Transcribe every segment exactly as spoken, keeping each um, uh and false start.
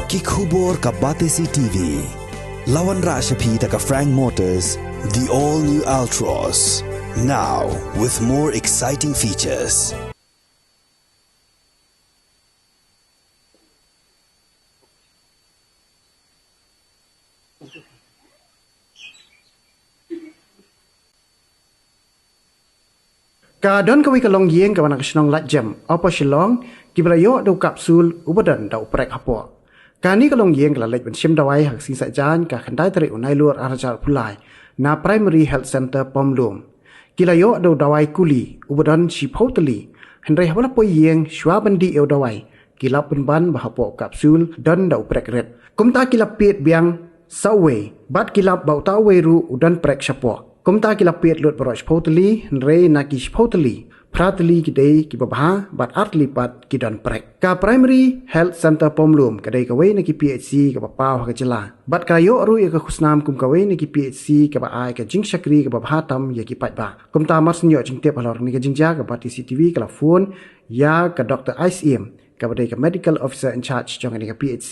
Ki khubor ka Batesi T V. La wanrah sha phi da ka Frank Motors, the all new Altroz. Now with more exciting features. Ka don kawei ka longïing kaba na ka shnong Laitjem, Upper Shillong, kiba la ïoh da u kapsul uba don da u prek hapoh. Kane ka longïing ka la leit ban shim dawai ha ka sngi Saitjaiñ ka khyndai tarik u Nailur arhajar arphew lai na Primary Health Centre Pamlum. Ki la ïoh da u dawai kuli uba don shiphew tylli, hynrei haba la poi ïing shuwa ban dih ïa u dawai, ki lap pynban ba hapoh u kapsul don da u prek rit. Kumta ki la pied biang sa uwei, bad ki lap ba uta uwei ruh u don prek shapoh. Kumta ki la pied lut baroh shiphew tylli, hynrei na ki shiphew tylli, phra tylli ki dei kiba bha, bad ar tylli pat ki don prek. Ka Primary Health Centre Pamlum ka dei kawei na ki P H C kaba paw ha ka jylla. Bad ka ïoh ruh ïa ka khusnam kum kawei na ki P H C kaba ai ka jingshakri kaba bha tam ïa ki paidbah. Kumta mar shu ïoh jingtip halor kane ka jingjia, ka Batesi T V ka la phone ïa ka Doktor Ai Syiem, kaba dei ka Medical Officer in Charge jong kane ka P H C.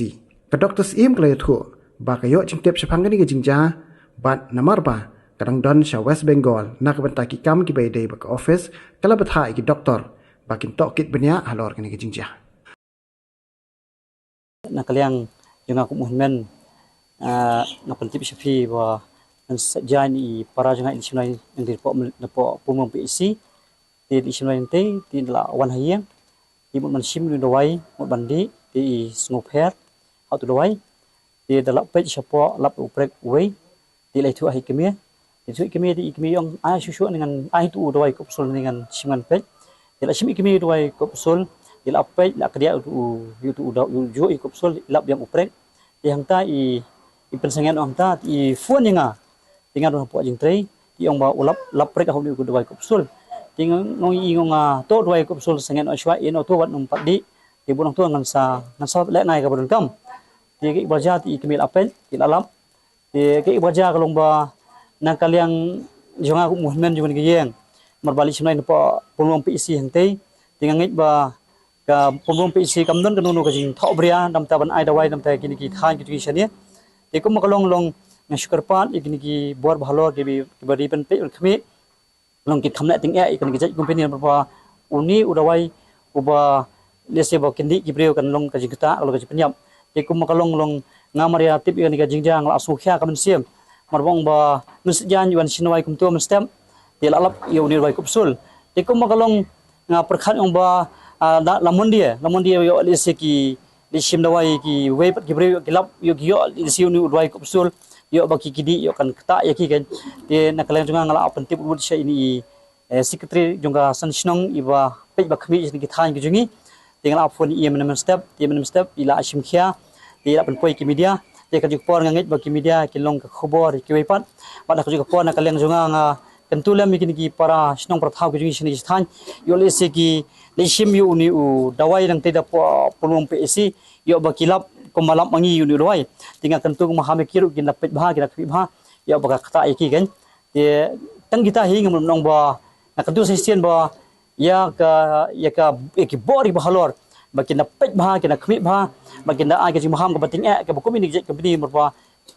Ka Doktor Syiem ka la ïathuh ba ka ïoh jingtip shaphang kane ka jingjia, bad namar ba ka dang don sha West Bengal, na ka bynta ki kam kiba ïadei bad ka office, ka la bthah ïa ki doktor ba kin tohkit bniah halor kane ka jingjia. Na ka liang jong nga kum u hynmen, ah, nga pyntip sha phi ba ngan sa jia ïa i para jong nga i shim dawai nangtei napoh, napoh Pamlum P H C. Te i shim dawai nangtei, te da la wan ha ïing. Te mut ban shim ïa u dawai, mut ban dih, te i sngewpher ha utu u dawai. Te da la peit shapoh, lap u prek uwei. Te la ïathuh ha i kmie. Te ïathuh i kmie, te i kmie i ong, ai shuh shuh, ngan ai utu u dawai kapsul, ngan shim ngan peit. Te la shim i kmie u dawai kapsul, te la peit, la kdiah utu u, utu u daw, ujuh i kapsul, lap biang u prek. Te hangta i, i pynsangeh noh hangta, te i phone ïa nga. Te nga don hapoh jingtrei, te i ong ba u lap, lap prek ha une u dawai kapsul. Te nga ong ïa i, nga ong, ah, to dawai kapsul sangeh noh shuwa, ïeh noh to wat nym pat dih. Te bun ong to ngan sa, ngan sa leh ngai kaba donkam. Te kaei ba jia, te i kmie la peit, te la lap. Te kaei ba jia ka long ba na ka liang jong nga kum u hynmen jong kane ka ïing, namar ba leit shim dawai napoh Pamlum P H C hangtei, te nga ngeit ba ka Pamlum P H C kam don kano kano ka jingthoh bria, namar ban ai dawai, namar kine ki thaiñ ki jong ngi shane. Te kumba ka long, long nga shu kyrpad ïa kine ki bor ba halor kiba, kiba dei ban peit ban khmih, long ki kham leh tyngeh ïa kane ka jait company, namar ba une u dawai uba lehse ba kin dih ki briew kan long ka jingktah, ka long ka jingpynïap. Te kumba ka long, long nga mar ïa tip ïa kane ka jingjia nga la sngewkhia ka mynsiem. Namar ba ong ba mynsiem ïa wan shim dawai kumto mynstep, te la lap ïa une u dawai kapsul. Te kumba ka long nga pyrkhat ong ba, ah, la, la Monday, la Monday ïoh lehse ki, leit shim dawai kiwei pat ki briew, ïoh ki lap, ïoh ki ïoh lehse une u dawai kapsul, ïoh ba ki, ki dih, ïoh kan ktah ïa ki kan. Te na ka liang jong nga nga la pyntip lut sha ine i, eh, secretary jong ka san shnong iba peit ba khmih sha ki thaiñ ki jong ngi. Te nga la phone ïa i mynstep, te mynstep i la shim khia, te i la pynpoi ki media. Te ka juh ka por nga ngeit ba ki media kin long ka khubor ïa kiwei pat. Bad ha ka juh ka por na ka liang jong nga nga kyntu lem ïa kine ki para shnong para thaw ki jong ngi shane shi thaiñ. Ïoh lehse ki leit shim ïa une u dawai nangtei napoh Pamlum P H C, ïoh ba ki lap kumba lap ma ngi ïa une u dawai. Te nga kyntu kumba ha ma ki ruh kin da peit bha, kin da khmih bha, ïoh ba ka ktah ïa ki kan. Te tang kita hi nga mut ban ong ba nga kyntu sa shisien ba ïa ka, ïa ka, ïa ki bor kiba halor ba kin da peit bha, kin da khmih bha, ba kin da ai ka jingmaham kaba tyngeh kaba kum ine i jait company, namar ba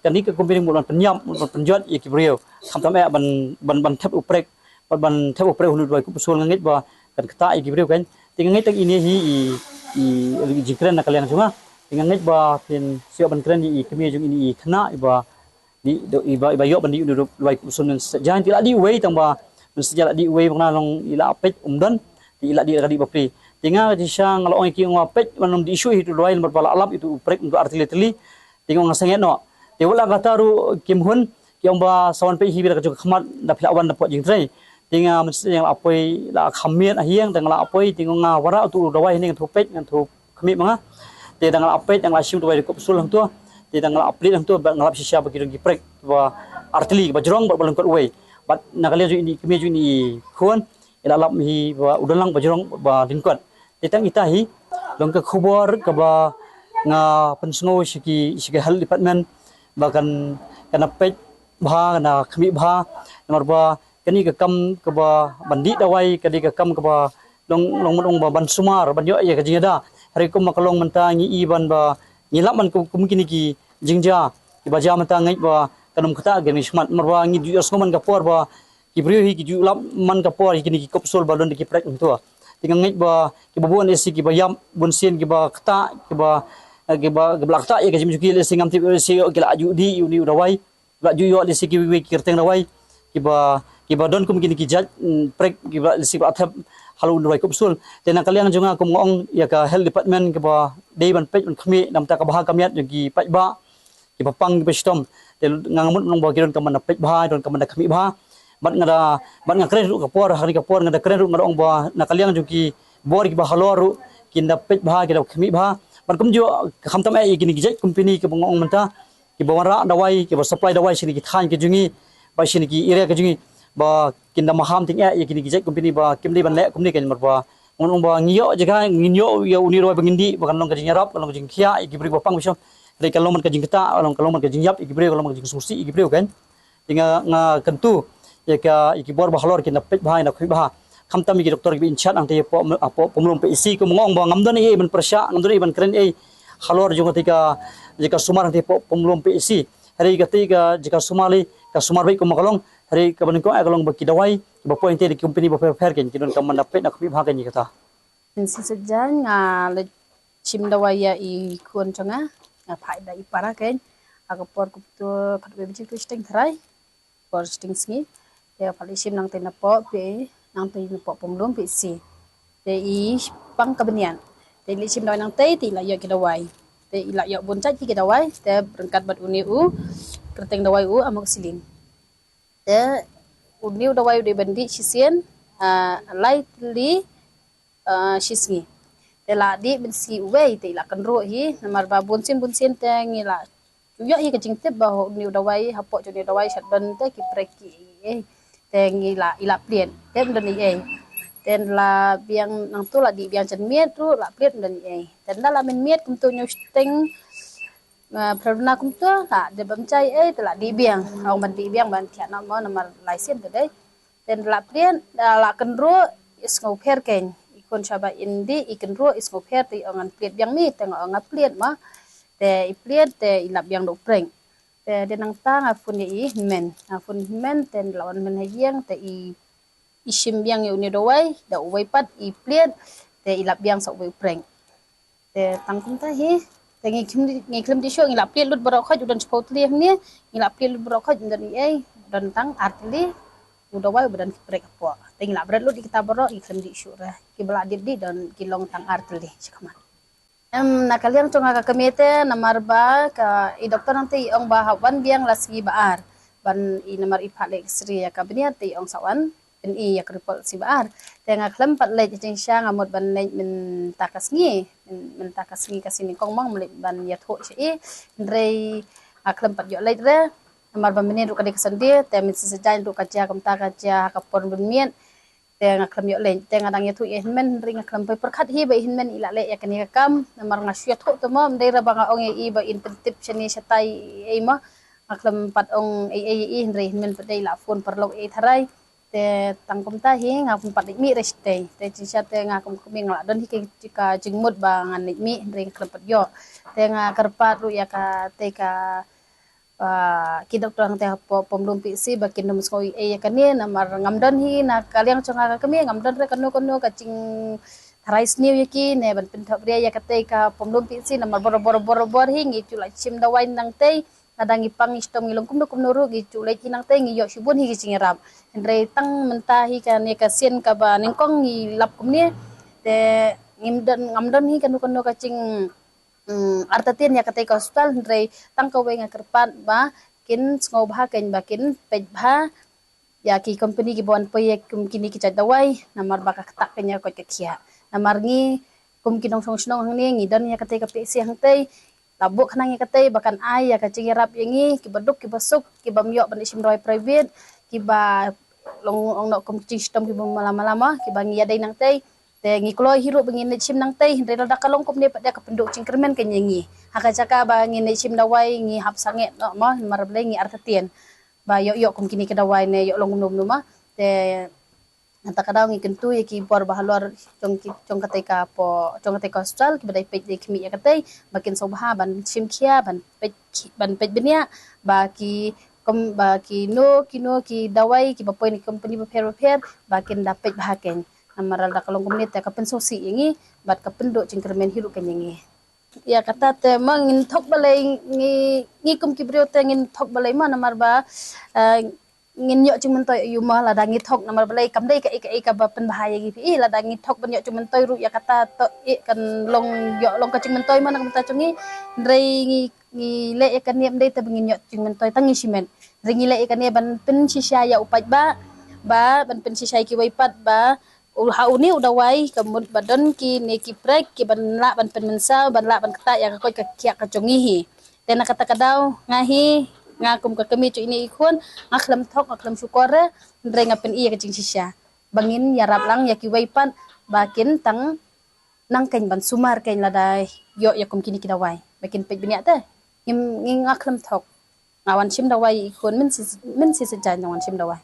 kane ka company mut ban pynïap, mut ban pynjot ïa ki briew. Khamtam eh ban, ban, ban thep u prek, ban, ban thep u prek ha une u dawai kapsul, nga ngeit ba kan ktah ïa ki briew kan. Te nga ngeit tang ine hi i, i, i jingkren na ka liang jong nga. Te nga ngeit ba phin shu ïoh ban kren ïa i kmie jong ine i khynnah iba dih, iba, iba ïoh ban dih une u dawai kapsul mynstep. Te i la dih uwei, tang ba mynstep i la dih uwei, ba nga la ong i la peit um don, te i la dih ka dih bapli. Te nga jingshisha nga la ong ïa ki, ong ba peit ban ym dih shuh hi utu u dawai namar ba la lap ïa utu u prek, utu ar tylli tylli. Te nga ong nga sangeh noh. Te wat la kata ruh kim hun, ki ong ba sa wan peit hi bad ka jong ka khmat, da phi la wan napoh jingtrei. Te nga mynstep nga la poi, la kham miet ha ïing, te nga la poi, te nga ong nga wanrah utu u dawai hangne, ngan thmu peit, ngan thmu khmih ma nga. Te da nga la peit, da nga la shim utu u dawai kapsul hangto. Te da nga la plie hangto, bad nga lap shisha ba ki don ki prek ba ar tylli, ba jrong bad ba lyngkot uwei. Bad na ka liang jong ine i kmie jong ine i khun, i la lap hi ba u don lang ba jrong ba lyngkot. Te tang ita hi long ka khubor kaba nga pynsngew sha ki, sha ki health department ba kan, kan da peit bha, kan da khmih bha. Namar ba kane ka kam kaba ban dih dawai, kane ka kam kaba long, long mut ong ba ban sumar, ban ïoh ïa ka jingïada. Hynrei kumba ka long mynta ngi i ban ba Ngi lap man kum, kum kine ki jingjia kiba jia mynta, ngeit ba kan ym ktah, kan ym shmat, namar ba ngi ju ïohsngew man ka por ba ki briew hi ki ju lap man ka por ïa kine ki capsule ba don da ki prek mynta. Te nga ngeit ba kiba bun lehse kiba ïap bun sien kiba ktah, kiba, eh, kiba, kiba la ktah ïa ka jingim jong ki, lehse ngam tip, lehse ki la ju dih ïa une u dawai, la ju ïoh lehse kiwei ki kyrteng dawai kiba, kiba don kum kine ki jait, mm, prek kiba lehse kiba thep halor u dawai capsule. Te na ka liang jong nga kum nga ong ïa ka health department kiba dei ban peit ban khmih namar ka bha ka miat jong ki paidbah kiba pang kiba shitom. Te nga, nga mut ban ong ba ki donkam ban da peit bha, donkam ban da khmih bha. Bad nga da, bad nga kren ruh ka por, ha kane ka por nga da kren ruh, nga da ong ba na ka liang jong ki bor kiba halor ruh kin da peit bha, kin da khmih bha. Bad kumjuh khamtam eh ïa kine ki jait company kiba nga ong mynta, kiba wanrah dawai, kiba supply dawai sha kine ki thaiñ ki jong ngi, ba sha kine ki area ki jong ngi, ba kin da maham tyngeh ïa kine ki jait company ba kim dei ban leh kumne, namar ba ngan ong ba ngi ïoh jaka, ngin ïoh ïa une u dawai ba ngin dih, ba kan long ka jingïarap, kan long ka jingkhiah ïa ki briew ba pang ba shitom. Hynrei kan long man ka jingktah, kan long, kan long man ka jingïap ïa ki briew, kan long man ka jingsngewsih ïa ki briew, kan. Te nga, nga kyntu ïa ka, ïa ki bor ba halor kin da peit bha, kin da khmih bha. Khamtam ïa ki doktor kiba in charge hangtei hapoh, hapoh Pomlum P H C, kum nga ong ba ngam don ei ei ban pyrshah, ngam don ei ei ban kren ei ei halor jong katei ka jaka sumar hangtei hapoh Pomlum P H C. Hynrei katei ka jaka sumar lei, ka sumar beit kumba ka long, hynrei kaba nyngkong eh ka long ba ki dawai kiba poi hangtei da ki company bapher bapher, kan, ki donkam ban da peit, da khmih bha, kan, ïa kata. Mynshisha jaiñ nga leit shim dawai ïa i khun jong nga, nga phah da i para, kan, ha ka por kumto khatwei baje, khatwei shiteng tharai, por shiteng sngi. Te nga phah leit shim nangtei napoh P, nangtei napoh Pomlum P H C. Te i pang ka bniat. Te i leit shim dawai nangtei, te i la ïoh ki dawai. Te i la ïoh bun jait ki dawai, te ryngkat bad une u kyrteng dawai u amoxicillin. Te une u dawai u dei ban dih shisien, ah, lai tylli, ah, shi sngi. Te la dih mynsngi uwei, te i la kynroh hi, namar ba bun sien bun sien te ngi la ju ïoh hi ka jingtip ba une u dawai, hapoh jong une u dawai shat don te ki prek ki ei ei. Te ngi la, i la plied, te ym don ei ei. Te la biang nangto, la dih biang janmiet ruh, la plied, ym don ei ei. Te ynda la mynmiet kumto hynñiew shiteng, ah, phra duna kumto, la dep bam jai ei, te la dih biang. Ong ban dih biang ban thiah noh mo, namar lai sien te dei. Te la plied, ah, la kynroh, i sngewpher, kan. I khun shaba in dih, i kynroh, i sngewpher, te i ong ngan plied biang mi, te nga ong nga plied mo. Te i plied, te i lap biang da u prek. Te dei nangta nga phone ïa i hynmen. Nga phone hynmen, te la wan hynmen ha ïing, te i, i shim biang ïa une u dawai, da uwei pat i plied, te i lap biang sa uwei u prek. Te tang kumta hi, te ngi khlem dih, ngi khlem dih shuh, ngi la plied lut baroh khoit, u don shiphew tylli hangne, ngi la plied lut baroh khoit, ym don ei ei, don tang ar tylli u dawai uba don ki prek hapoh. Te ngi la bret lut ïa kita baroh, ngi khlem dih shuh re. Kiba la dep dih don ki long tang ar tylli shakhmat. Em, na ka liang jong nga ka kmie te, namar ba ka, i doktor nangta i ong ba hap wan biang la sngi ba ar. Ban i namar i phah leh X-ray ïa ka bniat, te i ong sa wan pyni ïa ka report sngi ba ar. Te nga khlem pat leit jingshisha, nga mut ban leit mynta ka sngi, myn-, mynta ka sngi ka sngi nyngkong mo nga leit ban ïathuh sha i. Hynrei nga khlem pat ïoh leit re. Namar ba mynne ruh ka dei ka Sunday, te mynshisha jaiñ ruh ka jia kumta, ka jia ha ka por mynmiet. Te nga khlem ïoh leit, te nga dang ïathuh ïa i hynmen, hynrei nga khlem poi pyrkhat hi ba i hynmen i la leh ïa kane ka kam. Namar nga shu ïathuh te mo, ym dei re ba nga ong ïa i ba in pyntip shane shatai ei ei mo. Nga khlem pat ong ei ei ïa i, hynrei i hynmen pat dei i la phone paralok ei ei tharai. Te tang kumta hi nga khlem pat leit mih re shatei. Te jingshisha te nga kum kmie nga la don hi ka, ka jingmut ba ngan leit mih, hynrei nga khlem pat ïoh. Te nga kyrpad ruh ïa katei ka, ah, ki doktor hangtei hapoh Pomlum P H C ba kin ym sngew ei ei ïa kane, namar ngam don hi na ka liang jong nga ka kmie, ngam don re kano kano ka jingtharai sniew ïa ki ne ban pynthok ria ïa katei ka Pomlum P H C, namar bor bor bor bor hi ngi ju la shim dawai nangtei. Lada ngi pang ngi shitom ngi long kumno kumno ruh, ngi ju leit hi nangtei, ngi ïoh shibun hi ki jingïarap. Hynrei tang mynta hi kane ka sien kaba nyngkong ngi lap kumne. Te ngim don, ngam don hi kano kano ka jing, mm, artatien ïa katei ka hospital, hynrei tang kawei nga kyrpad ba kin sngewbha, kan, ba kin peit bha ïa ki company kiba wan poi ïa kum kine ki jait dawai, namar ba ka ktah, kan, ïa ka koit ka khiah. Namar ngi kum ki nongshong shnong hangne ngi don ïa katei ka P H C hangtei, la buh khnang ïa katei ba kan ai ïa ka jingïarap ïa ngi kiba duk kiba suk, kiba ym ïoh ban leit shim dawai private, kiba long ong noh kum ki jingshitom kiba malam malam, kiba ngi ïadei nangtei. Te ngi kloi hi ruh ba ngin leit shim nangtei, hynrei lada ka long kumne pat de ka pynduk jingkyrmen, kan, ïa ngi. Ha ka jaka ba ngin leit shim dawai ngi hap sangeh noh mo, namar balei ngi artatien ba ïoh ïoh kum kine ki dawai ne ïoh long kumno kumno mo. Te Nangta ka daw ngi kyntu ïa ki bor ba halor jong ki, jong katei ka po, jong katei ka hospital, kiba dei peit dei khmih ïa katei, ba kin sngewbha ban shim khia, ban peit, ban peit bniah ba ki, kum, ba kino kino ki dawai kiba poi na ki company bapher bapher, ba kin da peit bha kein. Namar lada ka long kumne te ka pynsngewsih ïa ngi bad ka pynduh jingkyrmen hi ruh kein ïa ngi. Ïa kata te ma ngin thok balei, ngi, ngi kum ki briew te ngin thok balei ma, namar ba, eh, ngin ïoh jingmyntoi ïa u ma lada ngi thok, namar balei kam dei kaei kaei kaba pynbha ïa ngi phi. Ih, lada ngi thok ban ïoh jingmyntoi ruh ïa kata to, ih, kan long, ïoh long ka jingmyntoi ma na ka bynta jong ngi. Hynrei ngi, ngi leh ïa kane ym dei te ba ngin ïoh jingmyntoi, tang ngi shimet. Hynrei ngi leh ïa kane ban pynshisha ïa u paidbah, ba ban pynshisha ïa kiwei pat ba u, ha une u dawai ka mut ba don kine ki prek kiban lah ban pynmynsaw, ban lah ban ktah ïa ka koit ka khiah ka jong ngi hi. Te na kata ka daw nga hi, nga kum ka kmie jong ine i khun, nga khlem thok, nga khlem shukor re, hynrei nga pyni ïa ka jingshisha ba ngin ïarap lang ïa kiwei pat ba kin tang nang kein ban sumar kein lada ïoh ïa kum kine ki dawai ba kin peit bniah te. Ngim, ngi, nga khlem thok. Nga wan shim dawai ïa i khun, mynsi, mynsi sejai nga wan shim dawai.